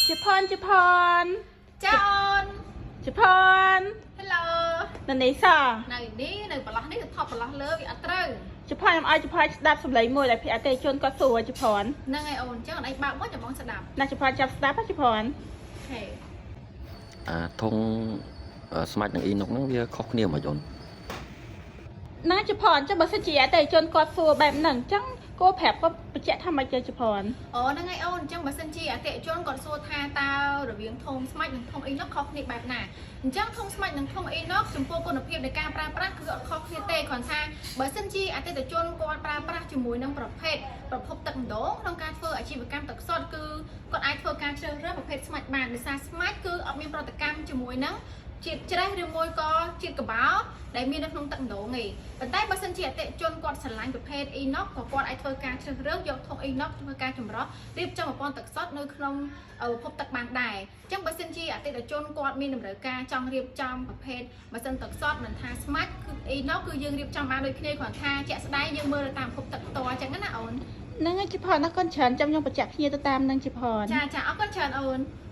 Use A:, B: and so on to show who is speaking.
A: ជផនជផន
B: ចាអូន
A: ជផន
B: Hello
A: នៅនេះស
B: នៅនេះនៅប្រឡោះនេះទៅថប់ប្រឡោះលើវាអត់ត្រូវ
A: ជផនខ្ញុំឲ្យជផនស្ដាប់សម្លេងមួយដែលពីអតិថិជនគាត់សួរជផន
B: ហ្នឹងហើយអូនអញ្ចឹងអនឯងបើកមកចាំបងស្ដាប់
A: ណាជផនចាប់ស្ដាប់ហ៎ជផន
B: OK
C: អាធុងស្មាច់និងអ៊ីណុកហ្នឹងវាខុសគ្នាមកយន់
A: ណាជផនចុះបើសិនជាអតិថិជនគាត់សួរបែបហ្នឹងអញ្ចឹងគួរប្រាប់គាត់បញ្ជាក់ថាម៉េចទៅជផន
B: អូហ្នឹងហើយអូនអញ្ចឹងបើសិនជាអតិថិជនគាត់សួរថាតើរវាងធុងស្មាច់និងធុងអ៊ីណុកខុសគ្នាបែបណាអញ្ចឹងធុងស្មាច់និងធុងអ៊ីណុកចំពោះគុណភាពនៃការប្រើប្រាស់គឺអត់ខុសគ្នាទេគ្រាន់ថាបើសិនជាអតិថិជនគាត់ប្រើប្រាស់ជាមួយនឹងប្រភេទប្រភពទឹកម្ដងក្នុងការធ្វើអាជីវកម្មទឹកសុទ្ធគឺគាត់អាចធ្វើការជ្រើសរើសប្រភេទស្មាច់បានដោយសារស្មាច់គឺអត់មានប្រតិកម្មជាមួយនឹងជាតិច្រេះឬមួយក៏ជាតិកបោដែលមាននៅក្នុងទឹកម្ដងឯងប៉ុន្តែបើសិនជាអតិថិជនគាត់ស្រឡាញ់ប្រភេទ inox ក៏គាត់អាចធ្វើការជ្រើសរើសយកធុង inox ធ្វើការចម្រោះរៀបចំប្រព័ន្ធទឹកសុទ្ធនៅក្នុងប្រភពទឹកបានដែរអញ្ចឹងបើសិនជាអតិថិជនគាត់មានតម្រូវការចង់រៀបចំប្រភេទម៉ាស៊ីនទឹកសុទ្ធមិនថាស្មាច់គឺ inox គឺយើងរៀបចំបានដូចគ្នាគ្រាន់ថាជាក់ស្ដែងយើងមើលទៅតាមប្រភពទឹកផ្ទាល់អញ្ចឹងណាអូន
A: ហ្នឹងហើយជផនអរគុណច្រើនចាំខ្ញុំបញ្ជាក់ភ្ញៀវទៅតាមហ្នឹងជផន
B: ចាចាអរគុណច្រើនអូន។